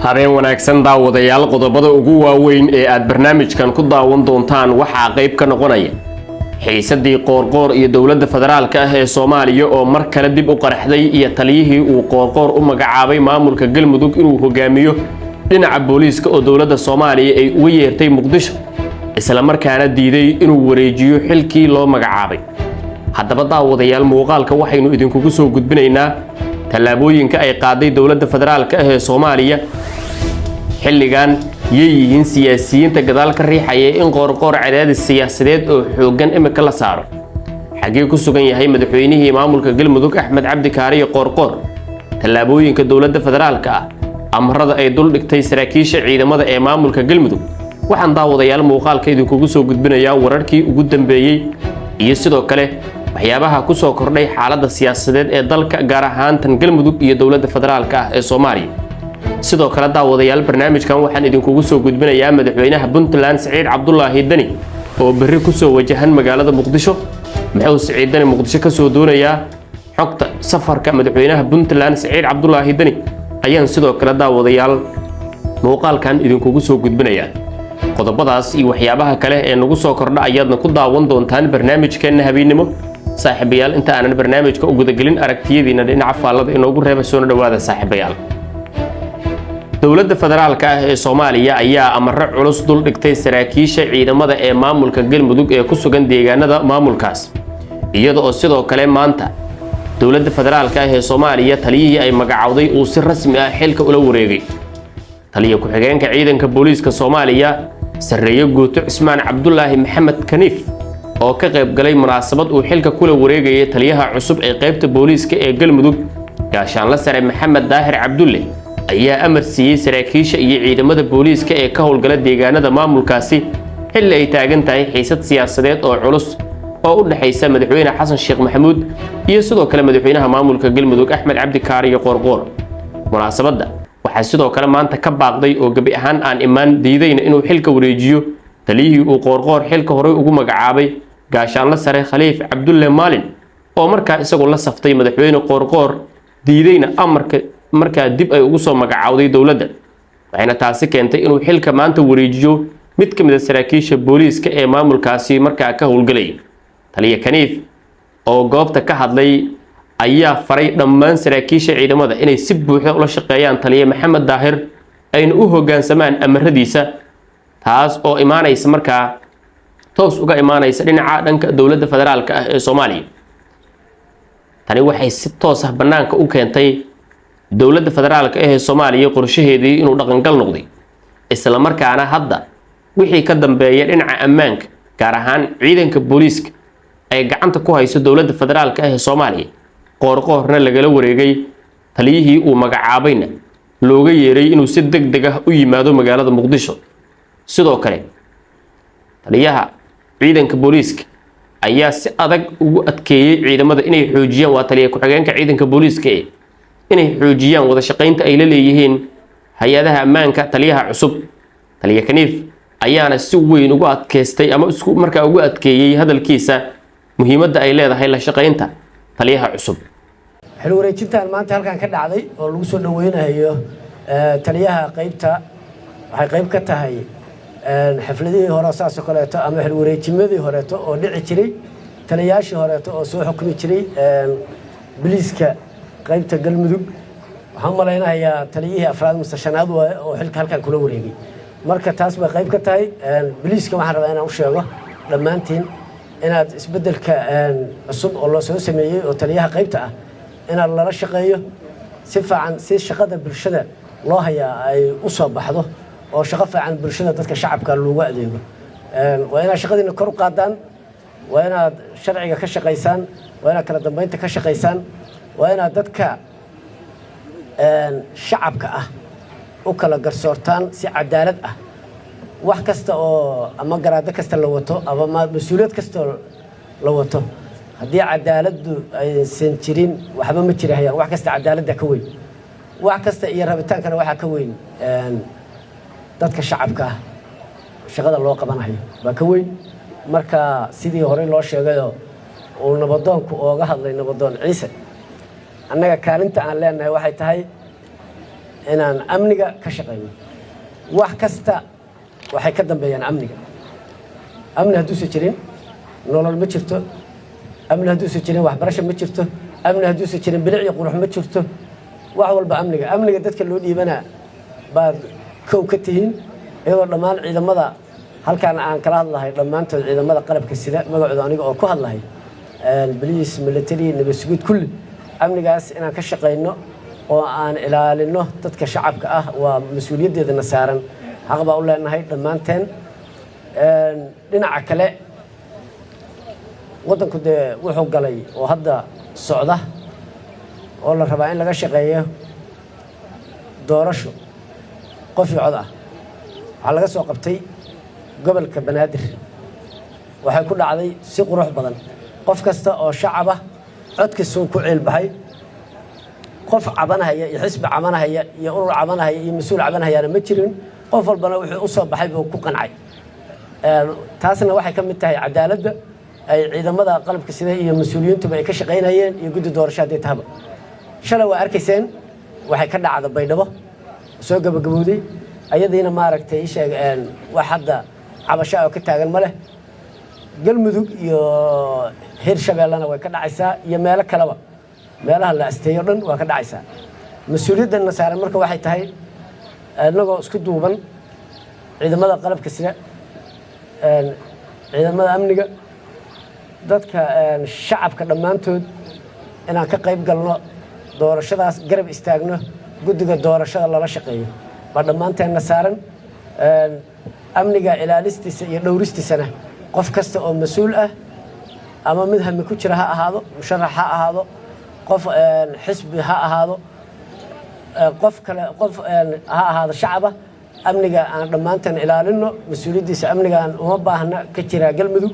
Habeen wanaagsan, daawadayaal. Qodobada ugu waaweyn ee aad barnaamijkan ku daawan doontaan waxaa qayb ka noqonaya xiisadii Qoorqoor iyo dowladda federaalka ah ee Soomaaliya oo mar kale dib u qaraxday, iyo taliyihii uu Qoorqoor u magacaabay maamulka Galmudug inuu hogaamiyo dhinaca booliiska oo dowladda Soomaaliya ay uga yeertay Muqdisho, islamarkaana diiday inuu wareejiyo xilkii loo magacaabay. Haddaba daawadayaal, muuqaalka waxaynu idinkugu soo gudbinaynaa tallaabooyinka ay qaaday dowladda federaalka ah ee Soomaaliya. Xilligan yay yihiin siyaasiyiinta gadaal ka riixaya in Qoorqoor cadaadis siyaasadeed oo xooggan imika la saaro? Xaggee ku sugan yahay madaxweynihii maamulka Galmudug, Axmed Cabdi Kaariyo Qoorqoor? Tallaabooyinka dowladda federaalka ah, amarada ay dul dhigtay saraakiisha ciidamada ee maamulka Galmudug. Waxaan daawadayaal muuqaalka idinkugu soo gudbinayaa wararkii ugu dambeeyey iyo sidoo kale waxyaabaha ku soo kordhay xaaladda siyaasadeed ee dalka, gaar ahaan tan Galmudug iyo dowladda federaalka ah ee Soomaaliya. Sidoo kale daawadayaal, barnaamijkan waxaan idinkugu soo gudbinayaa madaxweynaha Puntland, Siciid Cabdulaahi Deni, oo berri kusoo wajahan magaalada Muqdisho. Muxuu Siciid Deni Muqdisho kasoo doonayaa? Xogta safarka madaxweynaha Puntland, Siciid Cabdulaahi Deni, ayaan sidoo kale daawadayaal muuqaalkan idinkugu soo gudbinayaa. Qodobadaas iyo waxyaabaha kale ee nagu soo kordha ayaadna ku daawan doontaan barnaamijkeenna habeennimo. Saaxiibayaal, inta aanan barnaamijka u gudagelin, aragtiyadiina dhinaca faallada inoogu reeba. Soona dhowaada, saaxiibayaal. Dowladda federaalka ah ee Soomaaliya ayaa amaro culus dul dhigtay saraakiisha ciidamada ee maamulka Galmudug ee ku sugan deegaanada maamulkaas, iyada oo sidoo kale maanta dowladda federaalka ah ee Soomaaliya taliyihii ay magacowday uu si rasmi ah xilka ula wareegay. Taliya ku-xigeenka ciidanka booliiska Soomaaliya, sarreeye guuto Cismaan Cabdulaahi Maxamed Kaniif, oo ka qayb galay munaasabad uu xilka kula wareegayay taliyaha cusub ee qaybta booliiska ee Galmudug, gaashaanla sare Maxamed Daahir Cabdulle, ayaa amar siiyey saraakiisha iyo ciidamada booliiska ee ka howlgala deegaanada maamulkaasi, xilli ay taagan tahay xiisad siyaasadeed oo culus oo u dhexaysa madaxweyne Xasan Sheekh Maxamuud iyo sidoo kale madaxweynaha maamulka Galmudug, Axmed Cabdi Kaariyo Qoorqoor. Munaasabadda waxaa sidoo kale maanta ka baaqday oo gebi ahaan aan imaan, diidayna inuu xilka wareejiyo, taliyihii uu Qoorqoor xilka horey ugu magacaabay, gaashaanla sare Khaliif Cabdulle Maalin, oo markaa isagu la saftay madaxweyne Qoorqoor, diidayna amarka markaa dib ay ugu soo magacaawday dowladda. Waxayna taasi keentay inuu xilka maanta wareejiyo mid ka mid a saraakiisha booliiska ee maamulkaasi markaa ka howlgelaya. Taliya Kaniif oo goobta ka hadlay ayaa faray dhammaan saraakiisha ciidamada inay si buuxda ula shaqeeyaan taliya Maxamed Daahir, ayna u hoggaansamaan amaradiisa, taas oo imaanaysa markaa toos uga imaanaysa dhinaca dhanka dowladda federaalka ah ee Soomaaliya. Tani waxay si toos ah bannaanka u keentay dowladda federaalka ah ee Soomaaliya qorshaheedii inuu dhaqangal noqday, isla markaana hadda wixii ka dambeeya dhinaca ammaanka, gaar ahaan ciidanka booliiska, ay gacanta ku hayso dowladda federaalka ah ee Soomaaliya. Qoorqoorna lagala wareegay, taliyihii uu magacaabayna looga yeeray inuu si deg deg ah u yimaado magaalada Muqdisho. Sidoo kale taliyaha ciidanka booliiska ayaa si adag ugu adkeeyey ciidamada inay xoojiyaan, waa taliya ku-xigeenka ciidanka booliiska, ee inay xoojiyaan wada shaqaynta ay la leeyihiin hay-adaha ammaanka taliyaha cusub. Taliya Kaniif ayaana si weyn ugu adkeystay ama isku markaa ugu adkeeyey hadalkiisa muhiimadda ay leedahay la shaqaynta taliyaha cusub. Xil wareejintan maanta halkan ka dhacday oo lagu soo dhaweynayo taliyaha qaybta waxay qayb ka tahay xafladihii hore saasoo kaleeto ama xil wareejimadii horeeto oo dhici jiray, taliyayaashii horeeto oo soo xukumi jiray biliiska qaybta Galmudug. Waxaan u malaynayaa taliyihii afraad mise shanaad waaye oo xilka halkan kula wareegay. Marka taas bay qayb ka tahay. Biliiska waxaan rabaa inaan u sheego dhammaantiin inaad isbeddelka cusub oo loo soo sameeyey oo taliyaha qaybta ah inaad lala shaqeeyo si fiican, si shaqada bulshada loo hayaa ay u soo baxdo oo shaqo fiican bulshada, dadka shacabka loogu adeego. Waa inaad shaqadiina kor u qaadaan, waa inaad sharciga ka shaqaysaan, waa inaad kala dambeynta ka shaqaysaan, waa inaad dadka shacabka ah u kala garsoortaan si cadaalad ah. Wax kasta oo ama garaado kasta la wato ama mas-uuliyad kastoo la wato, haddii cadaaladdu aysan jirin, waxba ma jirahayaan. Wax kasta cadaaladda ka weyn, wax kasta iyo rabitaankana waxaa ka weyn dadka shacabka ah shaqada loo qabanayo baa ka weyn. Marka sidii horey loo sheegayoo uu nabadoonku ooga hadlay, nabadoon Ciise, annaga kaalinta aan leenahay waxay tahay Inaan amniga ka shaqayno, wax kasta waxay ka dambeeyaan amniga. Amni hadduusan jirin, nolol ma jirto. Amni hadduusan jirin, waxbarasho ma jirto. Amni hadduusan jirin, bilic iyo qurux ma jirto. Wax walba amniga. Amniga dadka loo dhiibanaa baad kow ka tihiin, iyadoo dhammaan ciidamada halkaan aan kala hadlahay, dhammaantood ciidamada qalabka sida, magacooda aniga oo ku hadlahay, boliis, military, nabad sugid, kulli amnigaas inaan ka shaqayno oo aan ilaalino dadka shacabka ah waa mas-uuliyaddeedana saaran, xaq baa u leenahay dhammaanteen. Dhinaca kale, waddanku dee wuxuu galay oo hadda socda oo la rabaa in laga shaqeeyo doorasho qof iyo cod ah. Waxaa laga soo qabtay gobolka Banaadir, waxay ku dhacday si qurux badan. Qof kasta oo shacab ah codkiisuu ku ciilbaxay. Qof cabanahaya iyo xisbi cabanahaya iyo urur cabanahaya iyo mas-uul cabanahayaana ma jirin. Qof walbana wuxuu u soo baxay buu ku qancay. Taasna waxay ka mid tahay cadaaladda ay ciidamada qalabka sida iyo mas-uuliyiintuba ay ka shaqaynayeen iyo guddi doorasho haddii tahaba. Shalay waa arkayseen waxay ka dhacda Baydhabo, soo gabagabowday ayadiina. Maaragtay, isheeg, wax hadda cabasho oo ka taagan ma leh. Galmudug iyo Hir Shabeellena way ka dhacaysaa iyo meelo kaleba, meelaha la asteeyo dhan waa ka dhacaysaa. Mas-uuliyaddanna saaran marka waxay tahay, innagoo isku duuban, ciidamada qalabka sida, ciidamada amniga, dadka shacabka dhammaantood, inaan ka qayb galno doorashadaas, garab istaagno guddiga doorashada, lala shaqeeyo baa dhammaanteenna saaran. Amniga ilaalistiisa iyo dhowristiisana qof kasta oo mas-uul ah ama mid hami ku jira ha ahaado, musharax ha ahaado, qof xisbi ha ahaado, qof kale, qof ha ahaado shacaba, amniga aan dhammaanteen ilaalino mas-uuliyaddiisa. Amnigaan uma baahna ka jiraa Galmudug,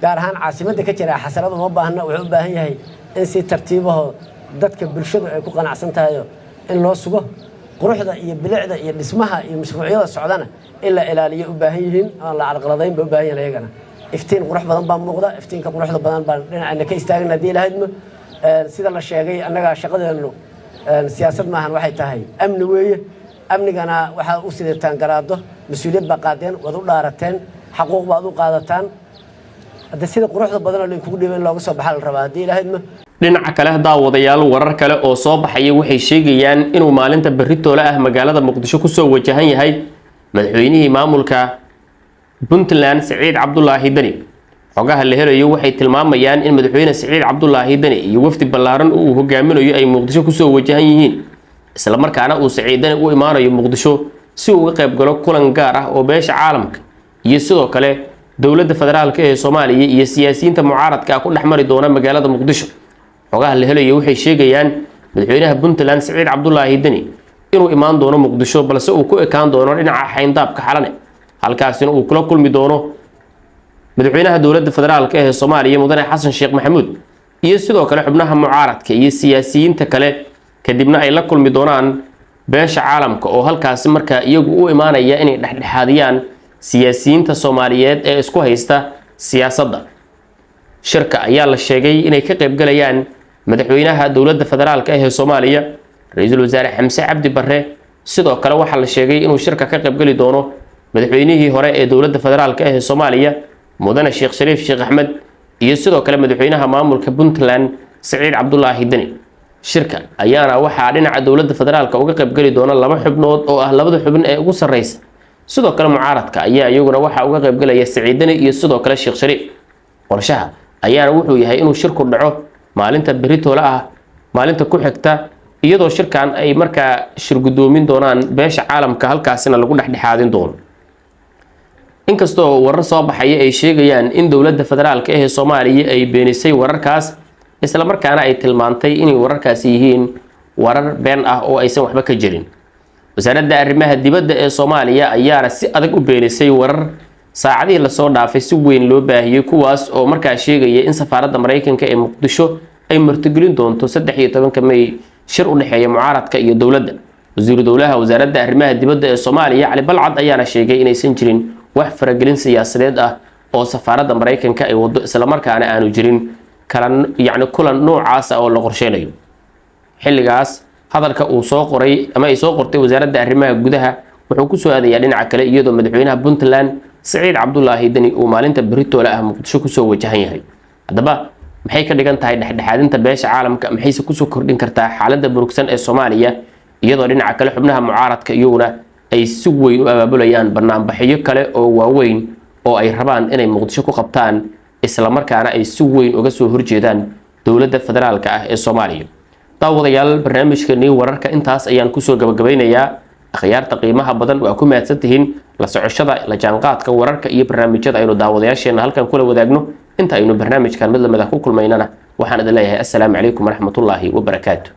gaar ahaan caasimadda ka jiraa xasarad uma baahna. Wuxuu u baahan yahay in si tartiibaho dadka bulshadu ay ku qanacsan tahayo in loo sugo. Quruxda iyo bilicda iyo dhismaha iyo mashruucyada socdana in la ilaaliyo u baahan yihiin, aan la carqaladayn bay u baahan yihin ayagana. Iftiin qurux badan baa muuqda, iftiinka quruxda badan baan dhinacayna ka istaagna haddii Ilahaydmo. Sida la sheegay, annaga shaqadeennu siyaasad maahan, waxay tahay amni weeye. Amnigana waxaad u sidataan garaado, mas-uuliyad baa qaadeen, waad u dhaarateen, xaquuq baad u qaadataan. Hadde sida quruxda badanoo lainkugu dhiba in looga soo baxaa la rabaa haddii Ilahaydmo. Dhinaca kale, daawadayaal, warar kale oo soo baxaya waxay sheegayaan inuu maalinta berritoole ah magaalada Muqdisho kusoo wajahan yahay madaxweynihii maamulka Puntland, Siciid Cabdulaahi Deni. Xogaha la helayo waxay tilmaamayaan in madaxweyne Siciid Cabdulaahi Deni iyo wafdi ballaaran uu hogaaminayo ay Muqdisho kusoo wajahan yihiin, islamarkaana uu Siciid Deni u imaanayo Muqdisho si uu uga qayb galo kulan gaar ah oo beesha caalamka iyo sidoo kale dowladda federaalka ee Soomaaliya iyo siyaasiyiinta mucaaradka ah ku dhex mari doona magaalada Muqdisho. Xogaha la helayo waxay sheegayaan madaxweynaha Puntland, Siciid Cabdulaahi Deni, inuu imaan doono Muqdisho, balse uu ku ekaan doono dhinaca xayndaabka Xalane, halkaasina uu kula kulmi doono madaxweynaha dowladda federaalka ee Soomaaliya, mudane Xasan Sheekh Maxamuud, iyo sidoo kale xubnaha mucaaradka iyo siyaasiyiinta kale. Kadibna ay la kulmi doonaan beesha caalamka oo halkaasi markaa iyagu u imaanaya inay dhexdhexaadiyaan siyaasiyiinta Soomaaliyeed ee isku haysta siyaasadda. Shirka ayaa la sheegay inay ka qaybgalayaan madaxweynaha dowladda federaalka ah ee Soomaaliya, ra-iisul wasaare Xamse Cabdi Barre. Sidoo kale waxaa la sheegay inuu shirka ka qaybgeli doono madaxweynihii hore ee dowladda federaalka ah ee Soomaaliya, mudane Sheekh Shariif Sheekh Axmed, iyo sidoo kale madaxweynaha maamulka Puntland, Siciid Cabdulaahi Deni. Shirka ayaana waxaa dhinaca dowladda federaalka uga qaybgeli doona laba xubnood oo ah labada xubin ee ugu sarreysa. Sidoo kale mucaaradka ayaa iyaguna waxaa uga qaybgalaya Siciid Deni iyo sidoo kale Sheekh Shariif. Qorshaha ayaana wuxuu yahay inuu shirku dhaco maalinta beritoole ah, maalinta ku xigta, iyadoo shirkan ay markaa shir guddoomin doonaan beesha caalamka, halkaasina lagu dhexdhexaadin doono. Inkastoo warar soo baxaya ay sheegayaan in dowladda federaalka ee Soomaaliya ay beenisay wararkaas, islamarkaana ay tilmaantay inay wararkaasi yihiin warar been ah oo aysan waxba ka jirin. Wasaaradda arrimaha dibadda ee Soomaaliya ayaana si adag u beenisay warar saacadihii lasoo dhaafay si weyn loo baahiyey, kuwaas oo markaa sheegaya in safaaradda Maraykanka ee Muqdisho ay martigelin doonto 13-ka May shir u dhexeeya mucaaradka iyo dowladda. Wasiiru dowlaha wasaaradda arrimaha dibadda ee Soomaaliya, Cali Balcad, ayaana sheegay inaysan jirin wax faragelin siyaasadeed ah oo safaaradda Maraykanka ay wado, islamarkaana aanu jirin kala yacni kulan noocaasa oo la qorsheynayo xilligaas. Hadalka uu soo qoray ama ay soo qortay wasaaradda arrimaha gudaha wuxuu kusoo aadayaa dhinaca kale, iyadoo madaxweynaha Puntland Siciid Cabdulaahi Deni uu maalinta beritoole ah Muqdisho kusoo wajahan yahay. Haddaba maxay ka dhigan tahay dhexdhexaadinta beesha caalamka? Maxayse kusoo kordhin kartaa xaaladda murugsan ee Soomaaliya, iyadoo dhinaca kale xubnaha mucaaradka iyaguna ay si weyn u abaabulayaan banaanbaxyo kale oo waaweyn oo ay rabaan inay Muqdisho ku qabtaan, islamarkaana ay si weyn uga soo horjeedaan dowladda federaalka ah ee Soomaaliya? Daawadayaal, barnaamijkeenii wararka intaas ayaan kusoo gabagabaynayaa. Akhyaarta qiimaha badan, waa ku mahadsantihiin la socoshada, la jaanqaadka wararka iyo barnaamijyada aynu daawadayaasheena halkan kula wadaagno. Inta aynu barnaamijkan mid lamid ah ku kulmaynana, waxaan idin leeyahay assalaamu calaykum waraxmatullaahi wabarakaatu.